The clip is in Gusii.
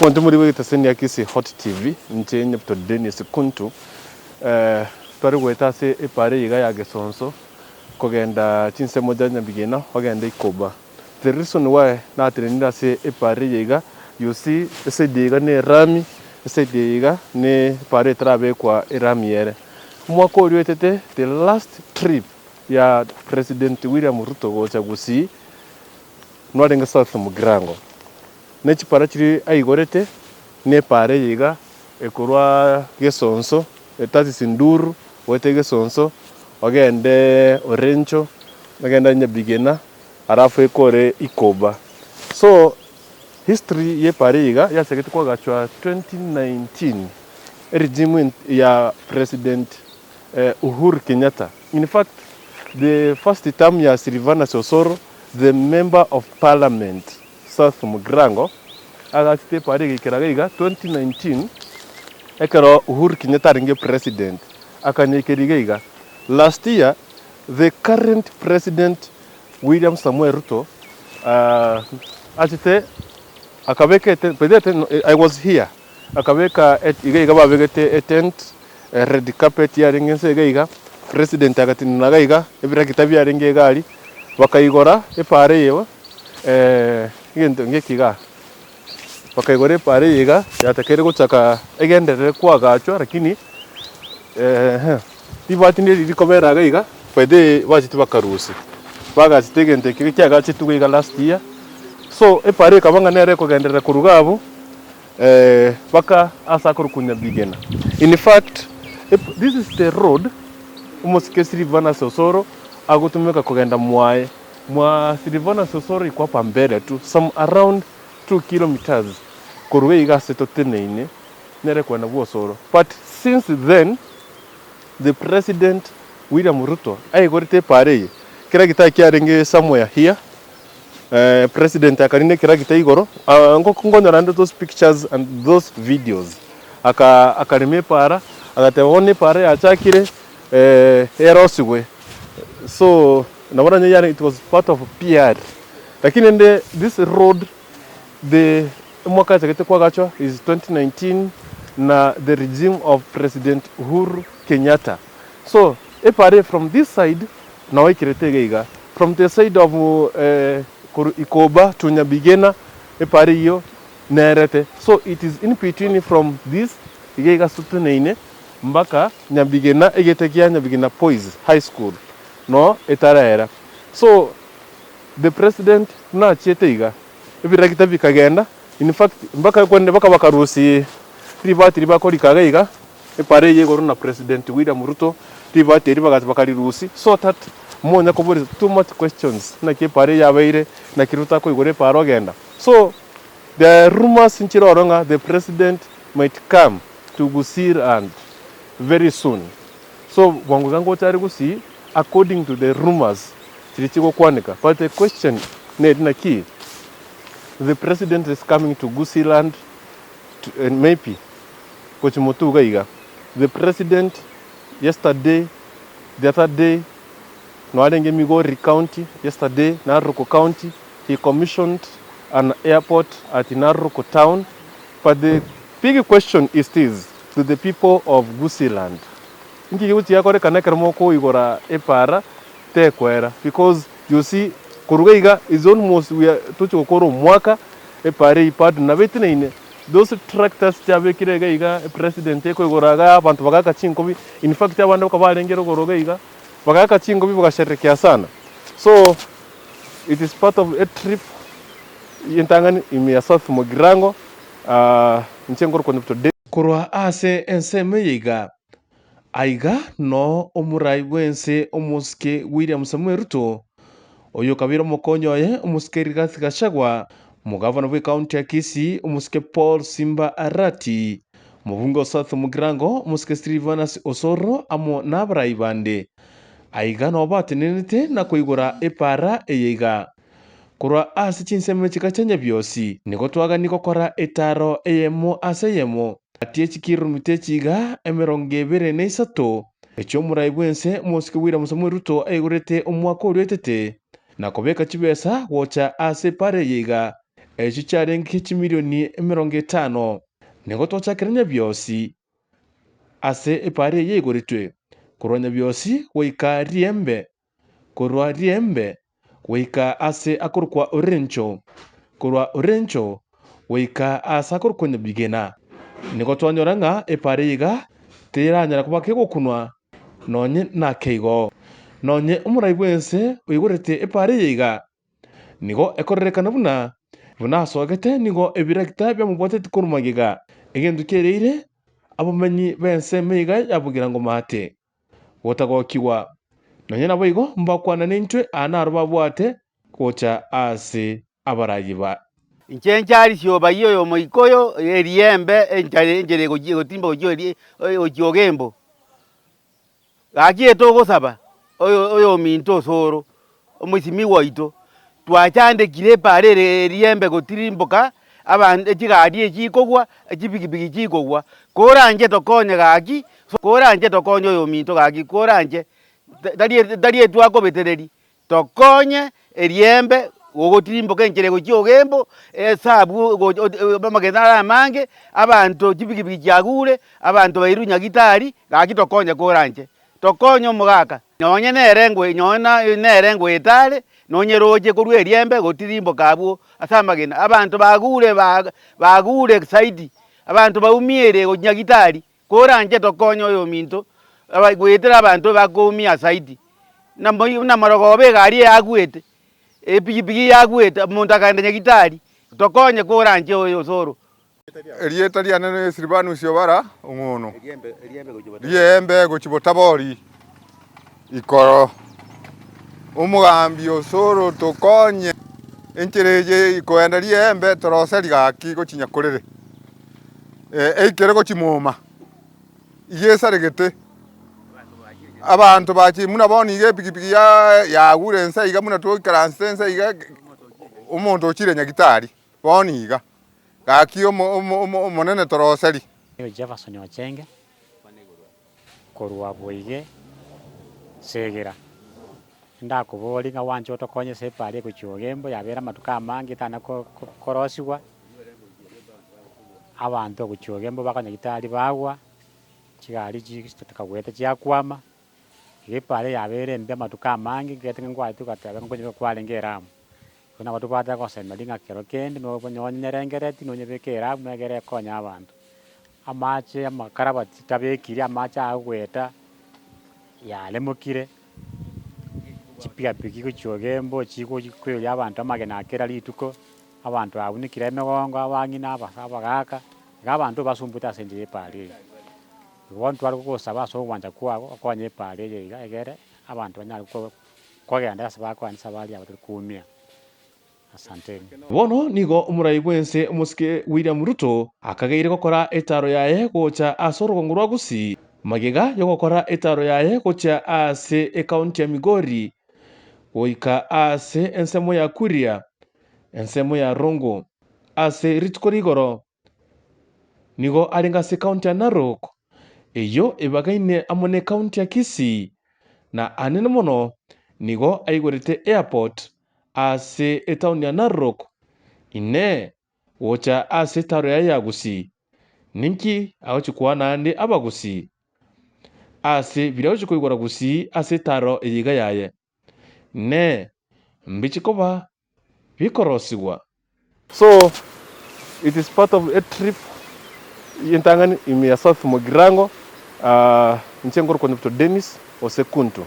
Monto mori bw'egeteseni ya Kisii Hot TV, inche Nyabuto Dennis Kuntu, tware goeta ase epara eye iga ya Gesonso kogenda chinsemo chia Nyabigena ogende Ikoba. The reason why natenenire ase epara eye iga, you see eside eye iga ne erami, eside eye iga ne epara etarabekwa erami ere. Omwaka oria oetete the last trip ya President William Ruto gocha Gusii nwarenge South Mugirango. Ne chipara chiria aigorete, na epaara eye iga ekorwa gesonso, that is Nduru, goeta egesonso, ogende Orencho, ogende Nyabigena, alafu ekore Ikoba. So, history ya epaara eye iga yachagete koagachwa 2019, eregime ya President Uhuru Kenyatta. In fact, the first term ya Silvanus Osoro, the member of parliament, South Mugirango, agachete epara egeikera iga iga 2019 ekero Uhuru Kenyatta arenge president akanyeikeria iga iga. Last year the current president William Samoei Ruto achete akabeka etent, by the way I was here, akabeka iga iga babegete etent red carpet yarenge inse iga iga, president agatenena iga iga, ebirakita biarenge iga aria, bakaigora epara eye. Egento ngeki igaa, bakaigora epaara eye iga, yatakeire gochaka egenderere koagachwa lakini ribati ndiri rikobera iga iga, by the way bachete bakarusia, bagachete egento eke kiagachetwe iga last year, so epaara ekaba ng'a nere ekogenderera korwa iga abwo mpaka ase akorokwa Nyabigena. In fact, this is the road omosike Silvanus Osoro agotumeka kogenda mwaye. Mwa Silvanus Osoro iko hapa mbele tu some around 2 kilometres korwa iga ase toteneine nere kwenda bwa Osoro but since then the president William Ruto aigorete epara eye kera getae kiarenge somewhere here president akarina ekeragita igoro nkonyora ande those pictures and those videos aka akarema epara agateba bono epara yachakire erosigwe so Nabo nonye yaani it was part of PR lakini rende this road the omwaka yachagete koagachwa is 2019 na the regime of President Uhuru Kenyatta so epare from this side nao ekerete iga iga from the side of korwa Ikoba to Nyabigena epare eyio nerete so it is in between from this iga iga ase toteneine mpaka Nyabigena egete kia Nyabigena Boys High School. No etaraera. So the president buna achiete iga, ebiregita bikagenda, in fact mpaka kwende mpaka bakarusia ribati ribakorika iga iga, epara eye igoro na president William Ruto, ribati eri bagacha bakarirusia so that monya koboria too much questions naki epara eye yabeire, naki Ruto akoigora epara ogenda. So the rumours nchire ororo ng'a the president might come to Gusii land very soon. So bwango iga ngocha are gusii according to the rumours chiria chigokwaneka but the question neri naki the president is coming to Gusii land to and maybe gochi motwe iga iga the president yesterday the other day narenge Migori county yesterday Narok county he commissioned an airport at Narok town but the big question is this to the people of Gusii land Inki gegochia gokorekana ekero mokoigora epara tekoera because you see koruga iga is almost we are tochi gokora omwaka epara eyio bado nabo eteneine those tractors chiabekire iga iga president ekoigora iga abanto bagaaka chinkobi in fact abande boka barenge rogoro iga iga bagaaka chinkobi bagasherekea sana so it is part of a trip entang'ani ime ya South Mugirango inche nkorokwa Nyabuto. Korwa ase ensemo eye iga, Aiga noo omorai bw'ense omosike William Samoei Ruto, oyokabeire omokonyi oye omosike Rigathi Gachagua, omogavana bw'ecounty ya Kisii omosike Paul Simba Arati, omobunge o South Mugirango omosike Silvanus Osoro amo nabarai bande. Aiga noo batenenete na koigora epaara eye iga. Korwa ase chinsemo chika chia Nyabiosi nigo twagani gokora etaaro eyemo ase eyemo. Gati ye chikiromita echi iga emerongo ebere na isato, echi'omorai bw'ense omosike William Samoei Ruto aigorete omwaka oria oetete, na kobeka chibesa gocha ase epara eye iga. Echio chiarenge chimilioni 50. Nigo twachakire Nyabiosi ase epaara eye yaigoretwe, korwa Nyabiosi goika Riembe, korwa Riembe goika ase akorokwa Orencho, korwa Orencho goika aase akorokwa Nyabigena. Nigo twanyora ng'a epaara eye iga teranyara koba kegokunwa nonye nake igo. Nonye omorai bw'ense oigorete epaara eye iga, Nigo ekororekana buna buna asogete nigo ebiregita biamobwateti korwa magega, egento kiereire abamenyi b'ensemo iga ya bogirango maate gotagokigwa. Nonya naboigo mbakwana nintwe aa naro babwate gocha ase abarayi ba. Inche nchaarisie obayie oyo omoika oyo, eriembe enchara enchera egochia egotimba gochia erie gochia ogembo. Gaki etogosaba oyo oyominto osoro, omoisimigwa oito, twachandekire epaara ere eriembe gotirimboka, aban chigari echi chikogwa, chipikipiki chikogwa, koranche tokonye gaki, koranche tokonye oyominto gaki koranche, tari tari etwakobetereri, Tokonye eriembe gogotirimboka enchera egochia ogembo, esabu amagena are amange, abanto chipikipiki chiagure, abanto bairwe nyagitari, gaki tokonye koranche. Tokonye omogaka, nonye nere ngwe nonye na nere ngoeta are, nonye roche korwa eriembe gotirimboka abwo ase amagena. Abanto bagure ba bagure zaidi, abanto baumiire gochia nyagitari, Koranche tokonye oyominto, goetera abanto bakoumia zaidi, buna morogoba egari eyagwete, epikipiki yagwete, omonto akaenda nyagitari, tokonye koranche oyo osoro. Erieta riane ne Silvanus Obara Ong'ono, riembe gochia Botabori ikoro. Omogambi Osoro tokonye enchera eye ekoenda riembe toroseri gaki gochia Nyakorere. Eikere gochia moma, iga esaregete, abanto bachire buna bono iga epikipiki yagure ense iga buna toikaransete ense iga, omonto ochire nyagitari bono iga, gaki omonene toroseri. Jefferson Ochenge, korwa Boige, Segera. Ndakoborie ng'a gwancha otokonye ase epaara egochia Ogembo yabeire amatuko amange etana korosigwa, abanto gochia Ogembo bakonyagitari bagwa, chigari chikagwete chiakwama, iga epaara yabeire embe amatuko amange nkegete ng'a ngwachete ogateba ng'a nkonye kwarenge eramu. Igo nabo tobwate gosemeria ng'a kero kende nobo nonyerengereti nonyebeke eramu egere ekonye abanto. Amache amakarabati tabekiri amache agoeta yaremokire, chipikapiki gochia ogembo chigochi koiyoria abanto amagena kera rituko, abanto babunikire emegongo abang'ina abagaka, iga abanto basumbute ase enchera ya epaara eye. Igo bono tware gogosaba ase ogwancha kwago okonye epaara eye iga egere abanto banyare kogenda ase bakoenda esabari yabo tori koumia. Asanteni. Bono nigo omorai bw'ense omosike William Ruto akageire gokora etaaro yaye gocha ase orogongo rwa Gusii magega yogokora etaaro yaye gochia ase ekaunti ya Migori goika ase ensemo ya Kuria ensemo ya Rongo ase rituko rigoro Nigo arenge ase ekaunti ya Narok, eyio ebagaine amo n'ekaunti ya Kisii, na anene mono nigo aigorete airport ase etaoni ya Narok. Inee! Gocha ase etaro yaye ya Gusii, ninki agochia koa naende Abagusii? Ase biria agochia koigora Gusii ase etaro eye iga yaye, Inee! Mbichi koba bikorosigwa. So it is part of a trip entang'ani ime ya South Mugirango, inche nkorokwa Nyabuto Dennis ose Kuntu.